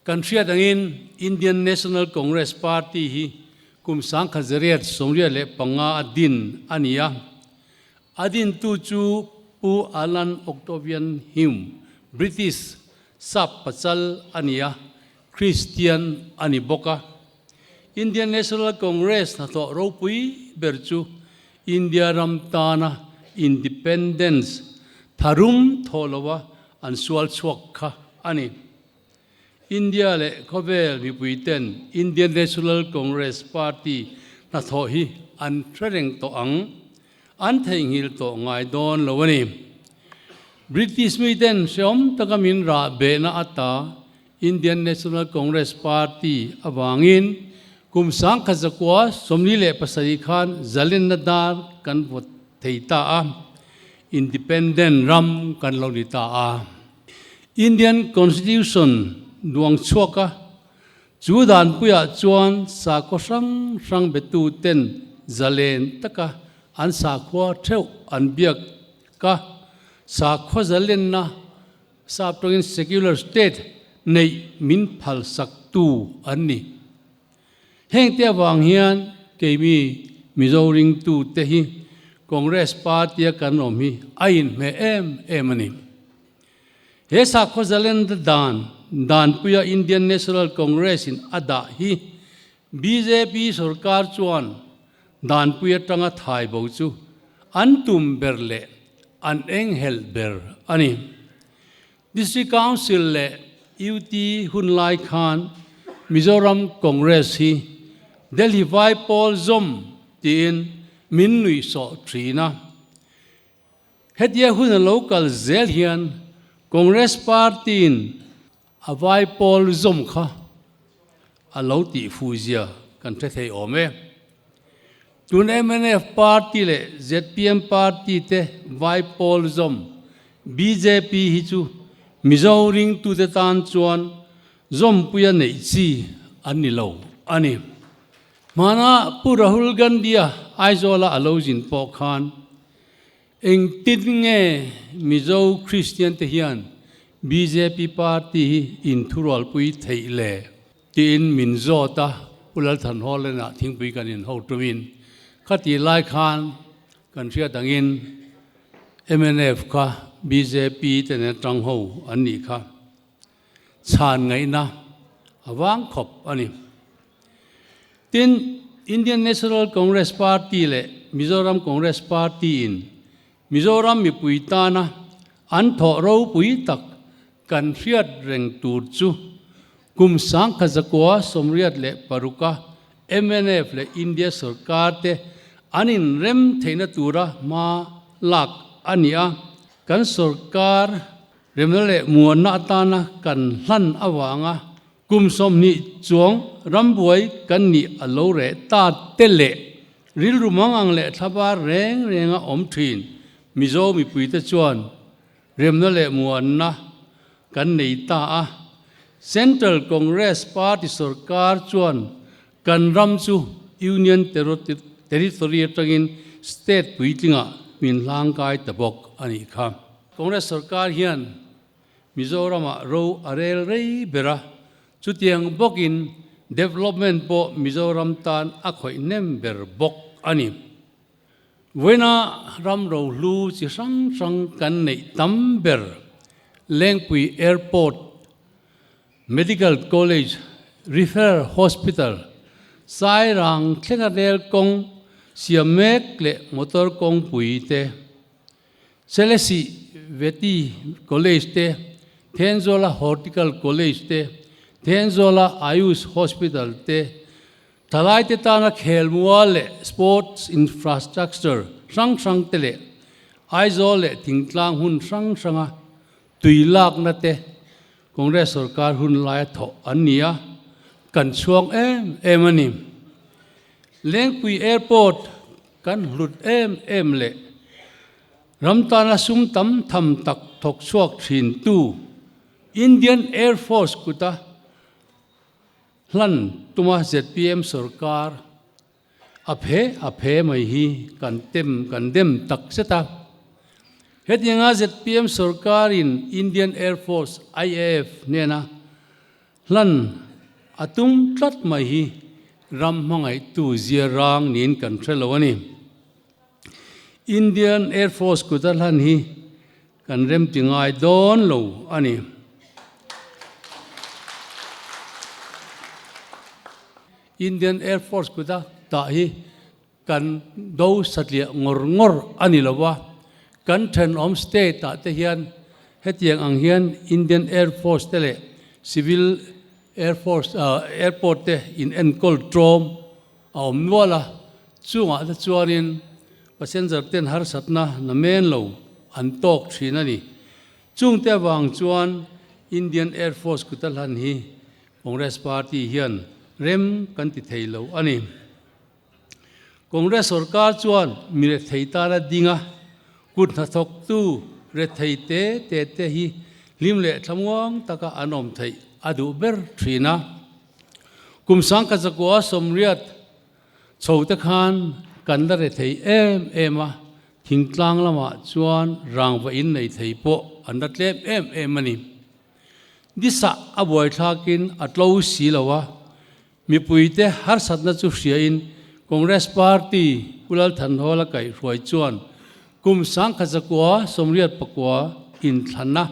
Kan hriat angin Indian National Congress Party hi kum 1985 a din a ni a. A dintu chu Pu Allan Octavian Hume, British sap pachal a ni a, Christian a ni bawk a. Indian National Congress hnathawh ropui ber chu India ram tana independence tharum thawh loa an sual chhuak kha a ni. India leh khawvel mipui ten Indian National Congress Party hnathawh hi an hre reng tawh ang, an theihnghilh tawh ngai dawn lo a ni. British mi ten hreawm taka min rah behna ata Indian National Congress Party avangin kum 1947 khan zalenna dar kan vawt thei ta a, independent ram kan lo ni ta a. Indian Constitution duang chhuak a, chu danpuiah chuan sakhaw hrang hrang betu ten zalen taka an sakhua theuh an biak ka sakhaw zalenna Sap tawngin secular state neih min phalsak tu an ni. Heng te avang hian keimi Mizo ringtu te hi Congress party a kan awm hi a inhmeh em em a ni. He sakhaw zalenda dan danpuia Indian National Congress in a dah hi bjp sorkar chuan danpui atanga thai bo chu an tum ber leh an enghelh ber a ni. District Council leh UT hun lai khan Mizoram Congress hi Delhi Vai Pawl zawm tiin min nuihsawh thin a. Hetia hun a lo kal zel hian Congress Party-in a Vai Pawl zawm kha a lo tih fuh zia kan hre thei awm e. Tun mnf party leh zpm party te vai pawl zawm bjp hi chu Mizo ringtute tan chuan zawmpuia neih chi an ni lo a ni. Hmana Pu Rahul Gandhi-a Aizawla a lo zin pawh khan Engtin nge Mizo Kristian te hian bjp party hi inthurualpui theih le? tiin min zawt a, Pu Lalthanhawlena thingpui kan inho tumin khati lai khan kan hriat angin mnf kha bjp te nen tang ho an nih kha chhan ngaihna a vang khawp a ni. Tin, Indian National Congress Party leh Mizoram Congress Party in Mizoram mipui tana an thawh ropui tak kan hriat reng tur chu kum 1986 a mnf leh India sorkar te an inrem theihna tura hma lak a ni a, kan sorkar remna leh muanna atana kan hlan avanga Kum 20 chuang rambuai kan nih a lo reh ta te leh rilru mangang leh thlabar reng renga awm thin Mizo mipuite chuan remna leh muanna kan nei ta a. Central Congress Party sorkar chuan kan ram chu Union Territory atangin State puitlingah min hlangkai ta bawk a nih kha. Congress sorkar hian Mizoramah ro a rel rei ber a, chutiang bawkin development pawh Mizoram tan a khawih hnem ber bawk a ni. Vawiina ram rohlu chi hrang hrang kan neih tam ber Lengpui Airport, Medical College, Referral Hospital, Sairang thlenga rel kawng siam mek leh motor kawngpui te, Selesih Veti College te, Thenzawla Hortical College te, Thenzawla Ayush Hospital te, thalaite tana khelmual leh sports infrastructure hrang hrang te leh Aizawl leh thingtlang hun hrang hranga tui lakna te Congress sorkar hun laia thawh an ni a, kan chhuang em em a ni. Lengpui Airport kan hlut em em leh ram tana sum tam tham tak thawk chhuak thintu Indian Air Force kuta hlan tuma zpm sorkar a phe a phe mai hi kan tem kan dem tak zet a. Hetianga zpm sorkarin Indian Air Force, IAF, hnena. Hlan a tum tlat mai hi ram hmangaihtu zia rang niin kan hre lo a ni. Indian Air Force kuta hlan hi kan remti ngai dawn lo a ni. Indian Air Force kuta tah hi kan do satliah ngawr ngawr a ni lo a, kan thenawm state ah te hian hetiang ang hian Indian Air Force te leh Civil Air Force Airport te in enkawl tlawm a awm nual a, chungah te chuanin passenger ten harsatna na men lo an tawk thin a ni. Chungte avang chuan Indian Air Force kuta hlan hi Congress Party hian rem kan ti thei lo a ni. Congress sorkar chuan mi rethei tana ding a, kut hnathawktu rethei te te te hi hlim leh thlamuang taka an awm theih a duh ber thin a. Kum sangkhat zakua sawmriat chho te khan kan la rethei em em a, thingtlang lamah chuan rangva innei thei pawh an la tlem em em a ni. Disah a buaithlakin a tlo si lo a, Mipuite harsatna chu hriain Congress Party Pu Lal Thanhawla kaihhruai chuan kum 1918 inthlanna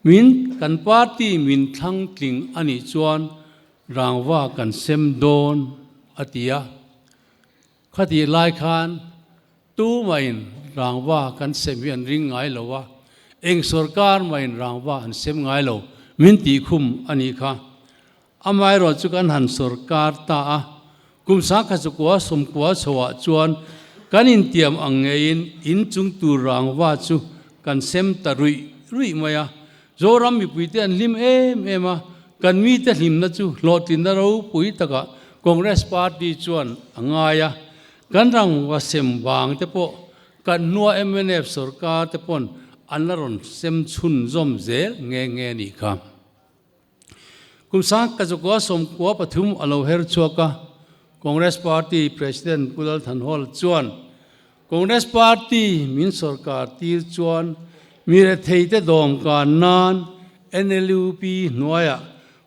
min kan party min thlang tling a nih chuan rangva kan sem dawn a ti a. Khatih lai khan tumahin rangva kan sem hi an ring ngai lo a, eng sorkar mahin rangva an sem ngai lo min tihkhum a nih kha. Amaherawh chu kan han sorkar ta a, kum 1990 chhoah chuan kan intiam ang ngeiin inchung tur rangva chu kan sem ta ruih ruih mai a. Zoram mipuite an hlim em em a, kan mite hlimna chu hlawhtlinna ropui takah Congress Party chuan a ngai a, kan rangva sem vang te pawh kan hnua mnf sorkar te pawn an la rawn sem chhunzawm zel nghe nghe a nih kha. Kum 1993 a lo her chhuak a, Congress Party President Pu Lal Thanhawla chuan Congress Party min sorkar tir chuan mi retheite dawmkan nan NLUP hnuaiah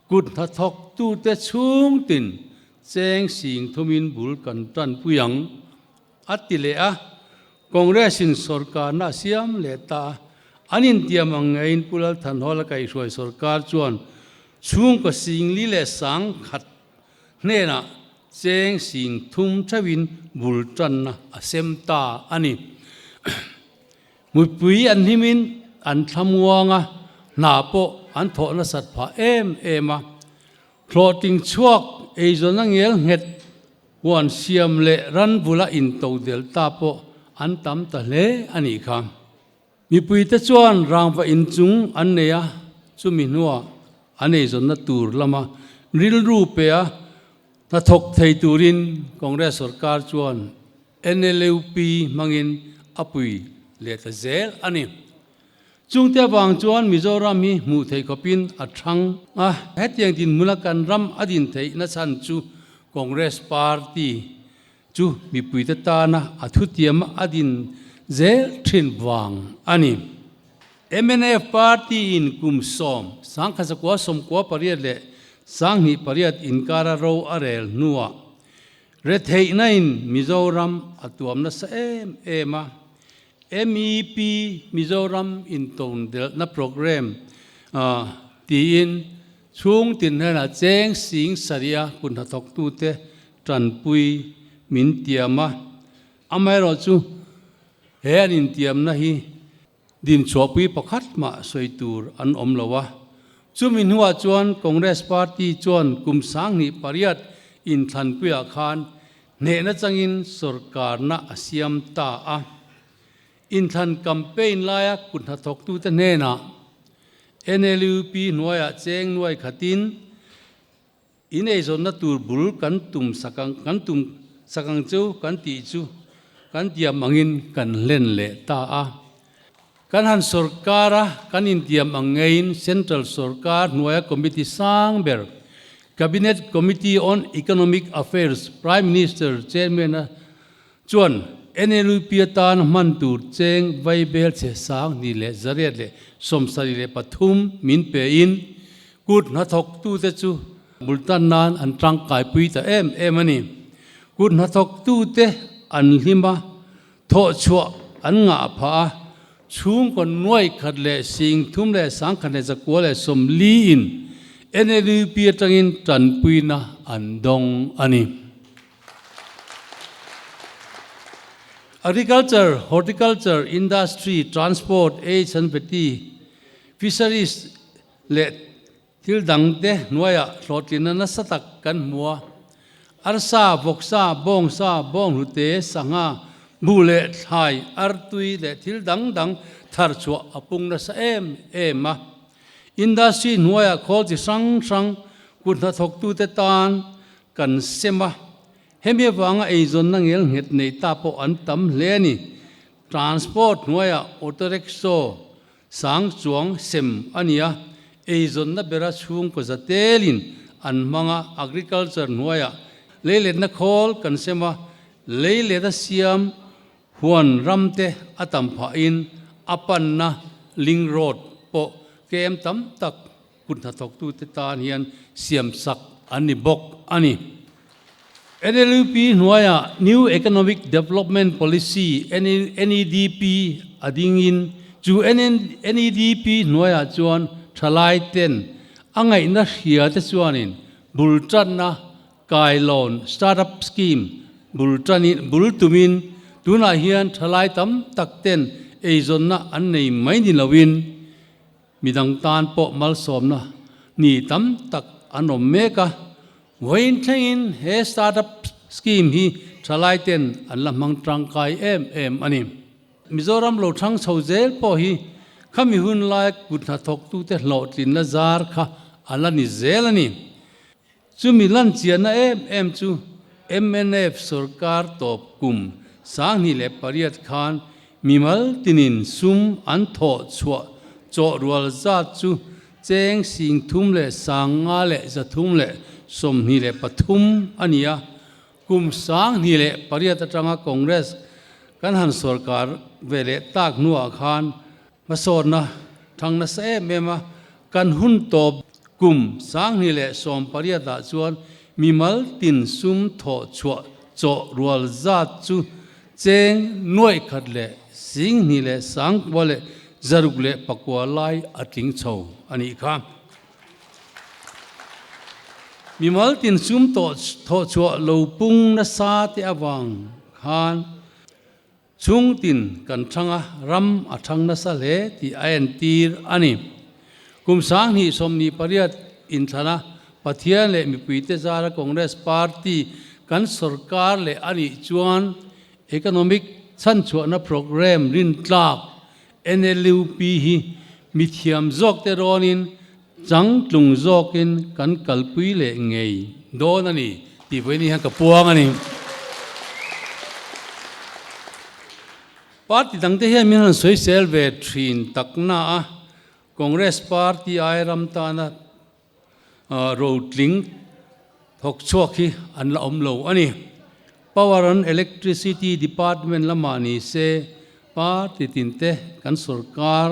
kut hnathawktute chhungtin cheng sing thumin bul kan tanpui ang a ti leh a, Congress in sorkarna a siam leh ta a, an intiam ang ngeiin Pu Lal Thanhawla kaihhruai sorkar chuan chhungkaw singli leh sangkhat hnenah cheng sing thum theuhin bul tanna a sem ta a ni. Mipui an hlimin an thlamuang a, hna pawh an thawh nasat phah em em a. Hlawhtling chhuak eizawnna ngel nghet huan siam leh ran bula into del ta pawh an tam ta hle a nih kha. Mipuite chuan rangva inchung an nei a, chumi hnuah an eizawnna tur lama rilru pe a hnathawk thei turin Congress sorkar chuan NLUP hmangin a pui leh ta zel a ni. Chungte avang chuan Mizoram hi hmuh theih khawpin a thang a, hetiang dinhmuna kan ram a din theihna chhan chu Congress Party chu mipuite tana a thutiama a din zel thin vang a ni. Mnf Party in kum sawm, 1998 leh 2008 inkara ro a rel hnuah retheihna in Mizoram a tuam nasa em em a, MEP Mizoram intodelhna programme tiin chhung tin hnenah cheng sing sarih a kut hnathawktute tanpui min tiam a. Amaherawhchu he an intiamna hi dinchhuahpui pakhat mah sawi tur an awm lo a. Chumi hnuah chuan Congress Party chuan kum 2008 inthlanpuiah khan Hnehna changin sorkarna a siam ta a. Inthlan campaign laia kut hnathawktute hnenah NLUP hnuaiah cheng nuai khatin in eizawnna tur bul kan tum sak ang kan tum sak ang chu kan tih chu kan tiam angin kan hlen leh ta a. Kan han sorkar a, kan intiam ang ngeiin Central sorkar hnuaia committee sang ber, Cabinet Committee on Economic Affairs Prime Minister Chairman-a chuan NLUP atan hman tur cheng vaibel chhe 28,073 min pein. Kut hnathawktute chu bul tan nan an tangkaipui ta em em a ni. Kut hnathawktute an hlim a, thawhchhuah an ngah phah a, chhungkaw nuai khat leh singthum leh sangkhat leh zakua leh sawmliin NLUP atangin tanpuina an dawng a ni. Agriculture, Horticulture, Industry, Transport, Aids and Vety, Fisheries leh thil dangte hnuaiah hlawhtlinna nasa tak kan hmu a. Arsa, vawksa, bawngsa, bawnghlute, sangha, buh leh thlai, artui leh thil dang dang thar chhuah a pung nasa em em a. Industry hnuaiah khawl chi hrang hrang kut hnathawktute tan kan sem a. Hemi avanga eizawnna ngel nghet nei ta pawh an tam hle a ni. Transport hnuaiah auto rickshaw sang chuang sem a ni a, eizawnna bera chhungkaw za telin an hmang a, agriculture hnuaiah leiletna khawl kan sem a, leilet a siam huan ramte a tam phahin a panna link road pawh kem tam tak kut hnathawktute tan hian siamsak an ni bawk a ni. NLUP hnuaiah New Economic Development Policy, NEDP, a dingin chu NEDP hnuaiah chuan thalai ten a ngaihna hria te chuanin bul tanna kailawn, startup scheme, bul tanin bul tumin tunah hian thalai tam tak ten eizawnna an nei mai ni loin Midang tan pawh malsawmna ni tam tak an awm mek a, vawiin thlengin he startup scheme hi thalai ten an la hmang tangkai em em a ni. Mizoram lo thang chho zel pawh hi khami hun lai kut hnathawktute hlawhtlinna zar kha a la ni zel a ni. Chumi lanchianna em em chu mnf sorkar tawp kum 2008 khan mimal tinin sum an thawh chhuah chawh rual zat chu cheng 33,523 a ni a, kum 2008 atanga Congress kan han sorkar ve leh tak hnuah khan Hmasawnna thang nasa em em a, kan hun tawp kum 2018 ah chuan mimal tin sum thawh chhuah chawh rual zat chu cheng 2,296 lai a tling chho a nih kha. Mimal tin sum thawh chhuah lo pung nasa te avang khan Chung tin kan thang a, ram a thang nasa hle tih a entir a ni. Kum 2028 inthlana Pathian leh mipuite zara Congress Party kan sorkar leh a nih chuan Economic chhanchhuahna Programme rintlak NLUP hi mithiam zawkte rawnin changtlung zawkin kan kalpui leh ngei dawn a ni tih vawiin hian ka puang a ni. Party dangte hian min han sawisel ve thin takna a, Congress Party ai ram tana rotling thawk chhuak hi an la awm lo a ni. Power and Electricity Department lamah ni se party tinte kan sorkar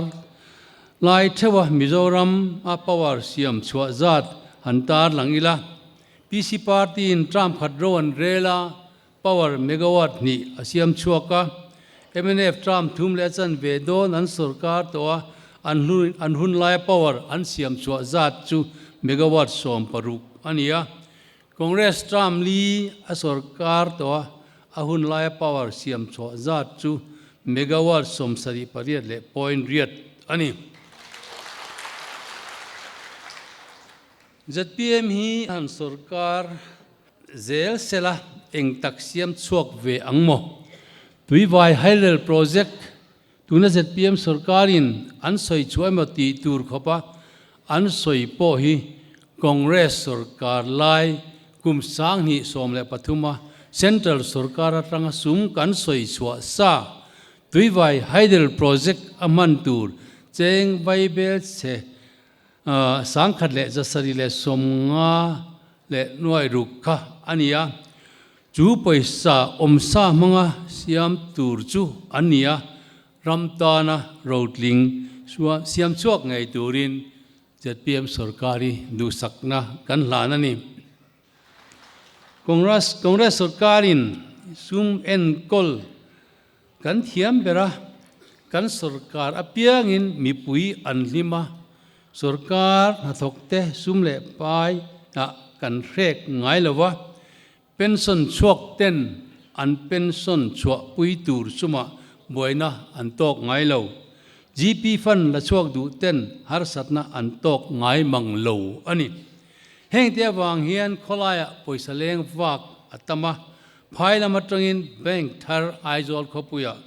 lai theuha Mizoram a power siam chhuah zat han tar lang ila. PC party in term khat ro an rel a, power megawatt hnih a siam chhuak a, mnf term thum leh a chanve dawn an sorkar tawh a, an an hun laia power an siam chhuah zat chu megawatt 16 a ni a. Congress term li a sorkar tawh a, a hun laia power siam chhuah zat chu megawatt 78 leh point riat a ni. Zpm hi han sorkar zel sela eng tak siam chhuak ve ang maw? Tuivai Hydel Project tuna zpm sorkarin an sawi chhuah emaw tih tur khawpa an sawi pawh hi Congress sorkar lai kum 2013 a Central sorkar atanga sum kan sawi chhuah sa Tuivai Hydel Project a hman tur cheng vaibel chhe 1750 leh nuai ruk kha a ni a, chu pawisa awmsa hmanga siam tur chu an ni a, ram tana rotling siam chhuak ngei turin. zpm sorkar hi duhsakna kan hlan a ni. Congress Congress sorkarin sum enkawl kan thiam ber a, kan sorkar apiangin mipui an hlim a, sorkar hnathawkte sum leh pai ah kan hrek ngai lo va, Pension chhuak ten an pension chhuah pui tur chumah buaina an tawk ngai lo. GP fund la chhuak duh ten harsatna an tawk ngai mang lo a ni. Heng te avang hian khawlaiah pawisa leng vak a tam a, phai lam atangin bank thar Aizawl khawpuiah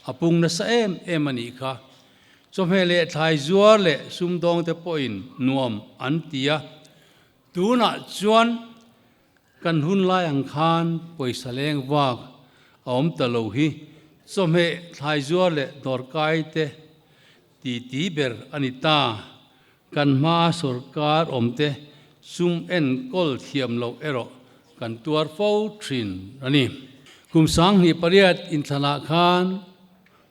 a pung nasa em em a nih kha. Chawhmeh leh thlai zuar leh sumdawngte pawhin nuam an ti a, tunah chuan Kan hun lai ang khan pawisa leng vak a awm ta lo hi chawhmeh thlai zuar leh dawrkai te ti ti ber a ni ta. Kan hmaa sorkar awm te sum enkawl thiam loh erawh kan tuar fo thin a ni. Kum 2008 inthlanah khan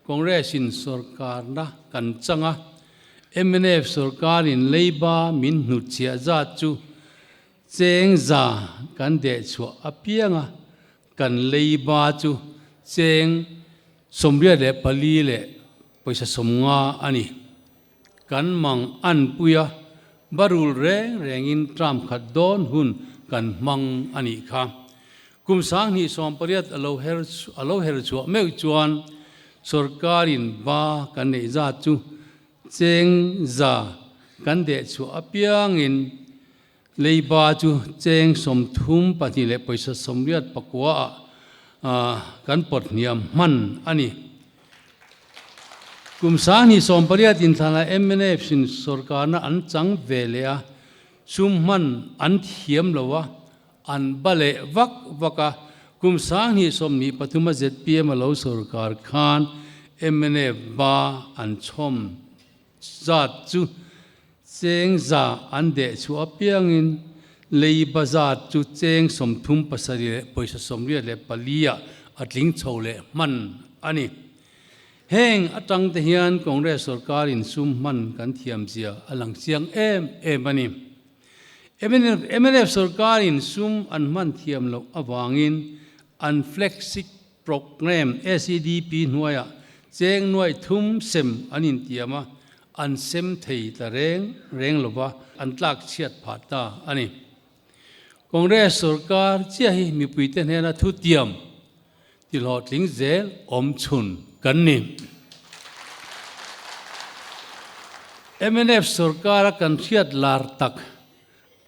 Congress in sorkarna kan chang a, mnf sorkarin leiba min hnutchhiah zat chu Cheng za kan deh chhuah apianga kan lei ba chu cheng 84 leh pawisa 50 a ni. Kan mang an pui a, barul reng rengin tram khat dawn hun kan hmang a nih kha. Kum 2018 a lo her a lo her chhuah meuh chuan sorkarin ba kan neih zat chu cheng za kan deh chhuah apiangin Leiba chu cheng 32 leh pawisa 84 ah kan pawt hniam hman a ni. Kum 2018 inthlanah mnf sin sorkarna an chang ve leh a, sum hman an thiam lo a, an ba leh vak vak a. Kum 2023 a zpm a lo sorkar khan mnf ba an chhawm Zat chu cheng za an deh chhuah apiangin leiba zat chu cheng 37 leh pawisa 84 ah a tling chho leh hman a ni. Heng atang te hian Congress sorkarin sum hman kan thiam zia a lang chiang em em a ni. Mnf sorkarin sum an hman thiam loh avangin an flagship Programme SEDP hnuaiah cheng nuaih thum sem an intiam a, an sem thei ta reng reng lova an tlak chhiat phah ta a ni. Congress sorkar chiah hi mipuite hnena thutiam ti hlawhtling zel awm chhun kan ni. Mnf sorkara kan hriat lar tak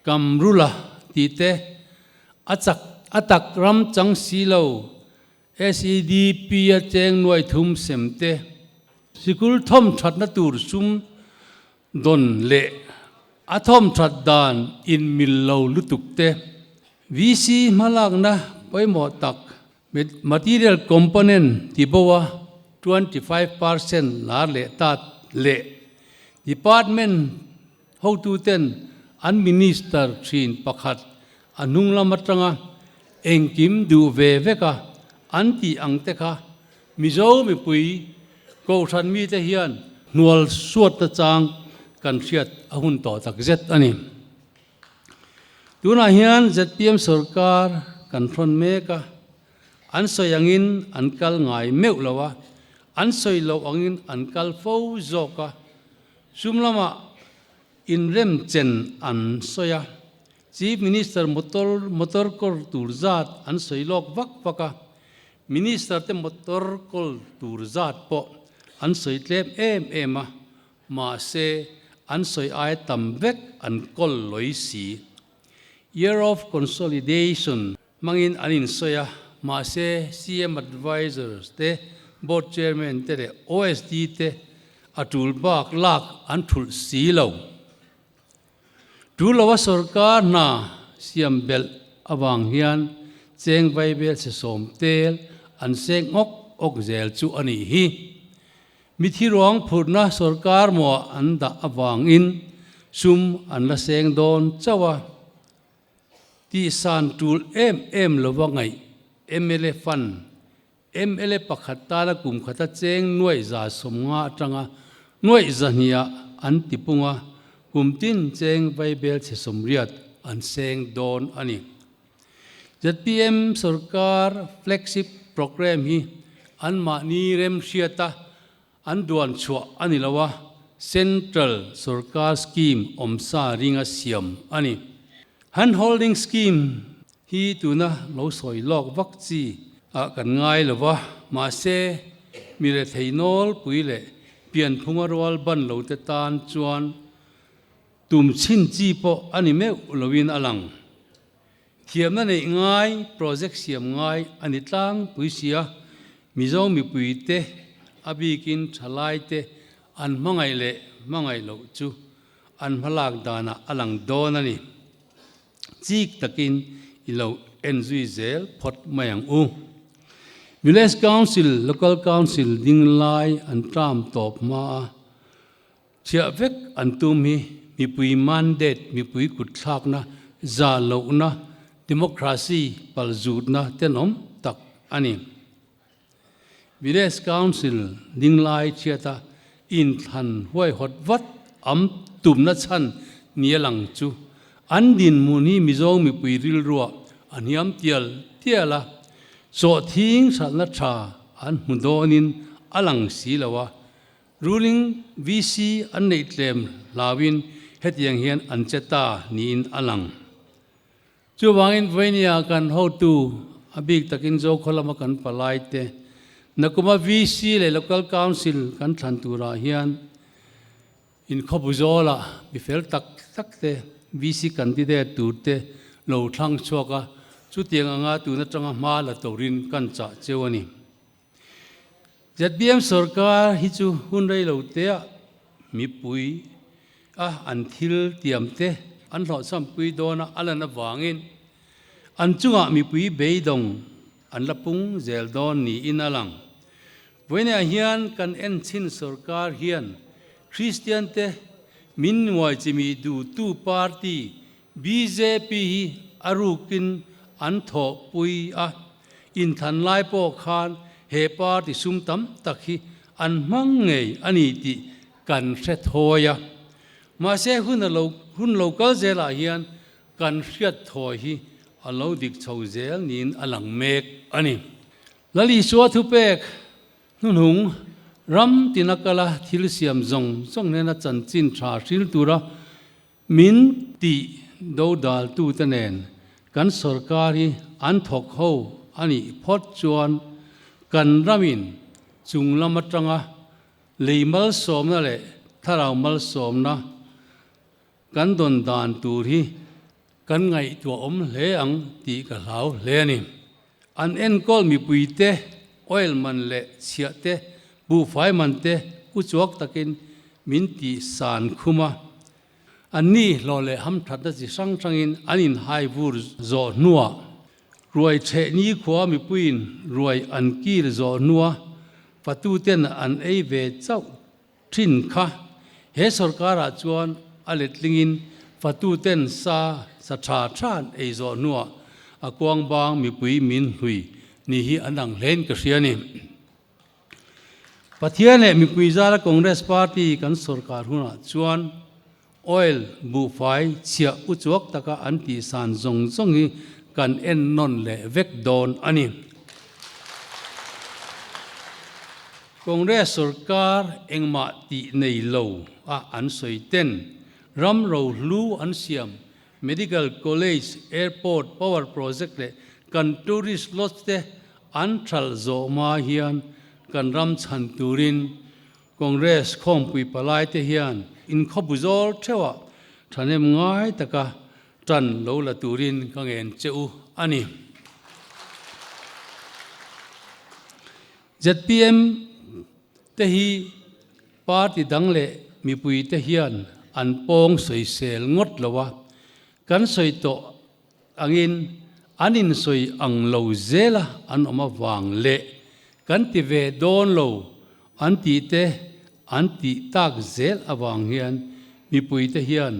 Kamrula tih te a chak a tak ram chang si lo SEDP a cheng nuai thum sem te sikul thawm thatna tur sum dawn leh a thawm that dan in mil lo lutuk te VC hmalakna pawimawh tak Material component ti bo a 25% lar leh tat leh Department hotuten an Minister thin pakhat a hnung lam atanga engkim duh ve vek a an tih ang te kha Mizo mipui Kohhran mite hian hnual suatna chang kan hriat a hun tawh takzet a ni. Tunah hian zpm sorkar kan hrawn mek a, an sawi angin an kal ngai meuh lo a, an sawi loh angin an kal fo zawk a, sum lamah inremchen an sawi a, Chief Minister motor motor kawr tur zat an sawi lawk vak vak a, Minister te motor kawl tur zat pawh an sawi tlem em em a, Mahse, an sawi ai tam vek an kawl lawi si. Year of Consolidation hmangin an insawi a, mahse CM Advisors te, Board Chairman te leh OSD te a tul bak lak an thulh si lo. Tul loa sorkar hna siam belh avang hian cheng vaibel chhe sawm tel an seng awk awk zel chu a nih hi. Mithi ruang phurhna sorkar mawh an dah avangin sum an la seng dawn chauh a, tihsan tul em em lova ngaih mla fund, mla pakhat tana kum khata cheng nuaih za 50 atanga nuaih zahnih ah an ti pung a. kum tin cheng vaibel chhe 80 an seng dawn a ni. Zpm sorkar flagship programme hi anmahni remhriata an duan chhuah a ni lo a, central sorkar scheme awmsa ringa siam a ni. Hand holding scheme hi tuna lo sawi lawk vak chi ah kan ngai lo va, mahse mi rethei nawlpui leh pianphunga rual ban lo te tan chuan tum chhin chi pawh a ni meuh loin a lang. Thiamna neih ngai, project siam ngai a ni tlangpui sia, Mizo mipuite a bikin thalaite an hmangaih leh hmangaih loh chu an hmalak danah a lang dawn a ni. Chik takin i lo en zui zel phawt mai ang u. Village Council, Local Council ding lai an term tawp hma a, chhiah vek an tum hi mipui mandate, mipui kutthlakna, zah lohna, democracy palzutna tenawm tak a ni. Village Council dinglai chhiata inthlan huaihawt vat am tumna chhan nia lang chu an dinhmun hi Mizo mipui rilruah a hniam tial tial a, chawhthing hralhna tha an hmu dawnin a lang si lo a, ruling VC an neih tlem hlauin hetiang hian an che ta niin a lang. Chuvangin Vainia kan hotu, a bik takin Zokhaw lama kan palaite, nakuma VC leh Local Council kan thlan turah hian inkhawpu zawlah mi fel tak tak te VC candidate tur te lo thlang chhuak a, chutiang anga tun atanga hma la turin kan chah cheu a ni. Zpm sorkar hi chu hun rei lo teah mipui a an thil tiam te an hlawhchhampui dawn a a lan avangin an chungah mipui beidawng an la pung zel dawn niin a lang. Vawiinah hian kan enchhin sorkar hian Kristian te min nuai chimi duhtu party Bjp hi a rukin an thawhpui a, inthlan lai pawh khan he party sum tam tak hi an hmang ngei a ni tih kan hre thawi a. Mahse hun a lo hun lo kal zelah hian kan hriat thawi hi a lo dik chho zel niin a lang mek a ni. Lal Isua thupek hnuhnung ram tina kala thil siam zawng zawng nena chanchin tha hril tura Min tih dodaltute nen kan sorkar hi an thawk ho a nih phawt chuan kan ramin chung lam atanga lei malsawmna leh thlarau malsawmna kan dawn dan tur hi kan ngaihtuah awm hle ang tih ka hlau hle a ni. An enkawl mipuite oil man leh chhiah te, buhfai man te uchuak takin min tih san khum a. Anni hlawh leh hamthatna chi hrang hrangin an inhai vur zawh hnuah ruai chheh nikhua mipuiin ruai an kil zawh hnua fatuten an ei ve chauh Thin kha he sorkarah chuan a letlingin fatuten sa sa tha tha an ei zawh hnuah a kuang bang mipui min hlui ni hi an ang hlein ka hria a ni. Pathian leh mipui zara Congress party kan sorkar hunah chuan oil buhfai chhiah uchuak taka an tihsan zawng zawng hi kan en nawn leh vek dawn a ni. Congress sorkar engmah tih nei lo a an sawi ten ram rohlu an siam Medical College, Airport, Power Project leh kan Tourist Lodge te an thalh zawh hma hian kan ram chhan turin Congress khawmpui palai te hian inkhawpu zawl theuhah thahnem ngai taka tan lo la turin ka ngen che u a ni. Zpm te hi party dang leh mipui te hian an pawng sawisel ngawt lo a, kan sawi tawh angin an insawi ang lo zela an awm avang leh kan ti ve dawn lo an tih te an tih tak zel avang hian mipui te hian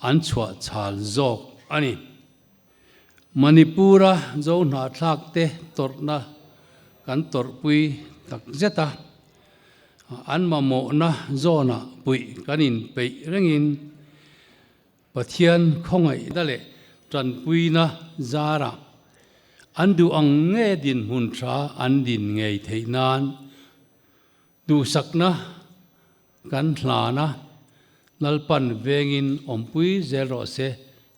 an chhuah chhal zawk a ni. Manipur-a Zo hnahthlak te tawrhna kan tawrhpui tak zet a, an mamawhna zawnah puih kan inpeih rengin. Pathian khawngaihna leh tanpuina zarah an duh ang nge dinhmun tha an din ngei theih nan duhsakna kan hlan a, Lalpan vengin awmpui zel rawh se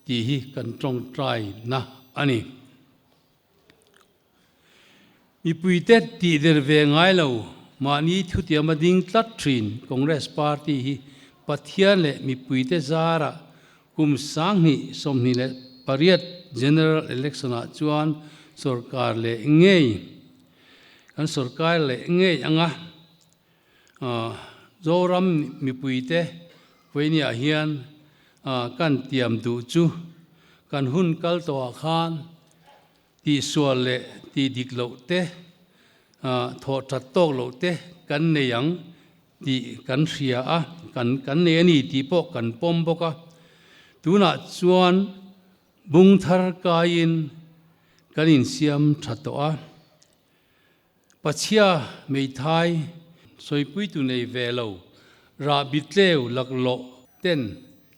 tih hi kan tawngtaina a ni. Mipuite tih der ve ngai lo, mahni thutiama ding tlat thin Congress Party hi Pathian leh mipuite zarah kum 2028 General Election ah chuan sorkar leh ngei kan sorkar leh ngei anga Zoram mipuite vawinia hian kan tiam duh chu kan hun kal tawhah khan Tihsual leh tih dik loh te, thawh that tawk loh te kan nei ang tih kan hria a, kan kan nei a ni tih pawh kan pawm bawk a. Tunah chuan bung thar kaiin kan insiam tha tawh a. Pachhia Meithai sawipuitu nei ve lo rah bitleu laklawh ten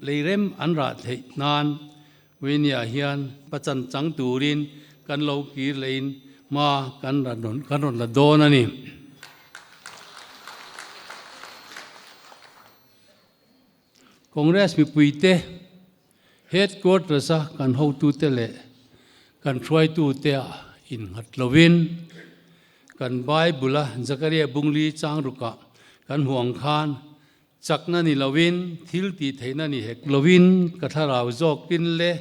leirem an rah theih nan Wenia hian pachan chang turin kan lo kir lehin hma kan kan rawn la dawn a ni. Congress mipuite Headquarters-a kan hotute leh kan hruaitute ah innghat lovin kan Bible-a Zakaria bungli chang rukah kan hmu ang khan chakna ni lovin thil tih theihna ni hek lovin ka thlarau zawkin le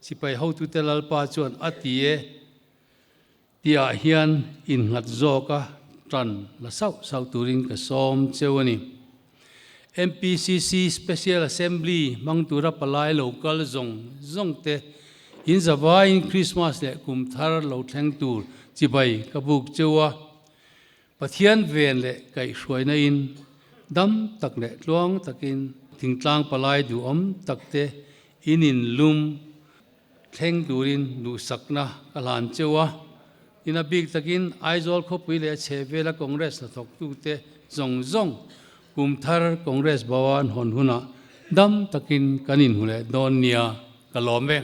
sipai hotute Lalpa chuan a ti e tihah hian innghat zawka tan la sauh sauh turin ka sawm cheu a ni. MPCC Special Assembly hmang tura palai lo kal zawng zawng te in zavaiin Krismas leh kum thar lo thleng tur chibai ka buk cheu a. Pathian ven leh kaihhruaina in dam tak leh tluang takin thingtlang palai duhawm tak te in inlum Thleng turin duhsakna ka hlan cheu a, ina bik takin Aizawl khawpui leh a chhehvela Congress hnathawktute zawng zawng kum thar Congress Bhavan hawn hunah dam takin kan inhmu leh dawn nia ka lawm e.